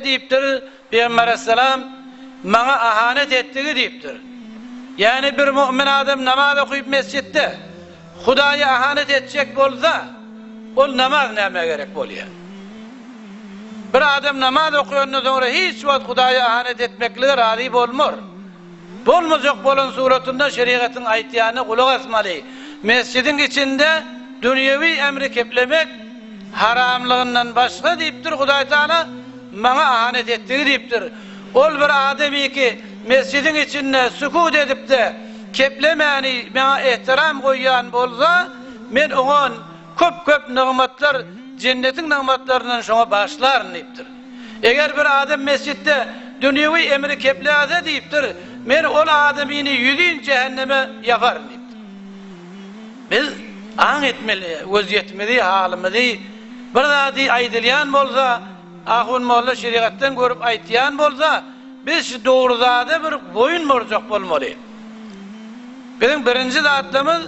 diýipdir, Pygamber aleyhisselam, maňa ahanet etdigi diýipdir. Ýagny bir mu'min adam namaz okyp mesjitde Hudaýa ahanet etjek bolsa, ol namaz nämä gerek bolýar? Bir adam namaz okaýandan soňra hiç wagt Hudaýa ahanet etmeklige razy bolmar. Bolmajak bolan suratynda şerigatyň aýtýanyna gulak asmaly. Mesjidiň içinde dünýewi emri keplemek haramlygyndan başga diýipdir Hudaý Taala maňa ahanet etdigi diýipdir. Ol bir adamyki mesjidiň içinde sükut edipde keplemäni maňa ehtiram goýýan bolsa men oňa köp köp nygmatlar jennetiň nygmatlaryndan şoňa bagyşlaryn diýipdir. Eger bir adam mesjitde dünýewi emri kepläse diýipdir, men ol adamyny ýüzin jähenneme ýaparyn diýipdir. Biz aň etmeli wezýetimizi, halymyzy, bir zady aýdylýan bolsa, ahun molla şerigatdan görüp aýtýan bolsa, biz şu dogry zada bir boýun borjak bolmaly. Biziň birinji zatlarymyz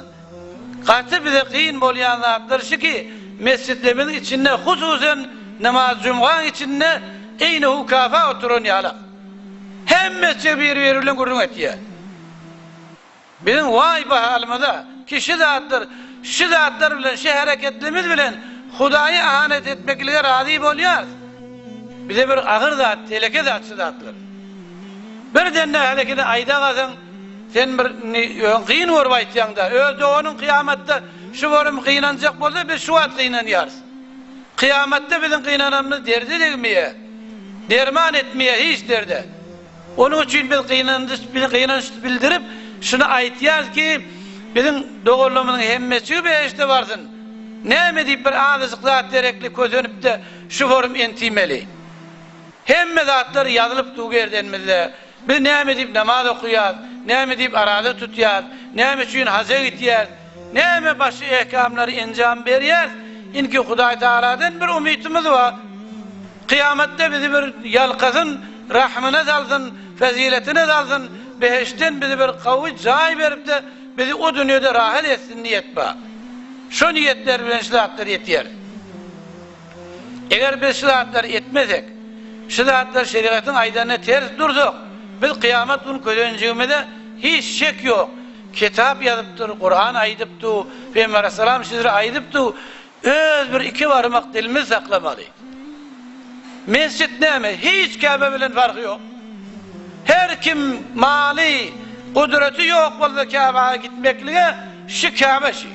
Gaty bize kyn bolýan zatlar şu ki, mesjitlerimiziň içinde hususan namaz jumgaň içinde eýnehu kafa oturan ýalak. Hemmesi bir-biri bilen gürrüň etýär. Biziň waý bu halymyza ki şu zatlar, şu zatlar bilen, şu hereketlerimiz bilen Hudaýa ahanet etmeklige razy bolýarys. Bize bir agyr zat, teleke zat şu zatlar. Birden-de hälekini aýda galsaň, Sen bir indi öň kyn görüp aýtýaňda, öz doganyň kyýamatda şu borum gynanjak bolsa biz şu wagt gynanýarys. Kyýamatda biziň gynananymyz derde degmeýär. Derman etmeýär hiç derde. Onuň üçin biz gynanç gynanç bildirip şuny aýtýarys ki, biziň doganlarymyzyň hemmejigi behişde barsyn. Näme diýip bir azajyk zat derekli kösenip-de şu borum entimeli. Hemme zatlar ýazylyp dur gerdenimizde. Biz näme diýip namaz okaýas, näme diýip araza tutýas, näme üçin haja gitýäs, näme başga ehkamlary enjam berýäs, indiki Hudaý Tagaladan bir umytymyz bar. Kyýamatda bizi bir ýalkasyn, rahmyna salsyn, feziletine salsyn, behiştden bizi bir gawy jaý berip-de, bizi o dünýede rahat etsin niýet bar. Şo niýetler bilen şu zatlary etýäris. Eger biz şu zatlary etmesek, şu zatlar şerigatyň aýdanyna ters dursak, biz kyýamat gün közenjigimize hiç şek ýok. Kitap ýazypdyr, Kuran aýdypdy, Pygamber aleyhissalam sizre aýdypdy, öz bir iki barmak dilimizi saklamaly. Mesjit näme? Hiç Käbe bilen farky ýok. Her kim maly, gudraty ýok bolsa Käbäge gitmeklige, şu Käbe şi.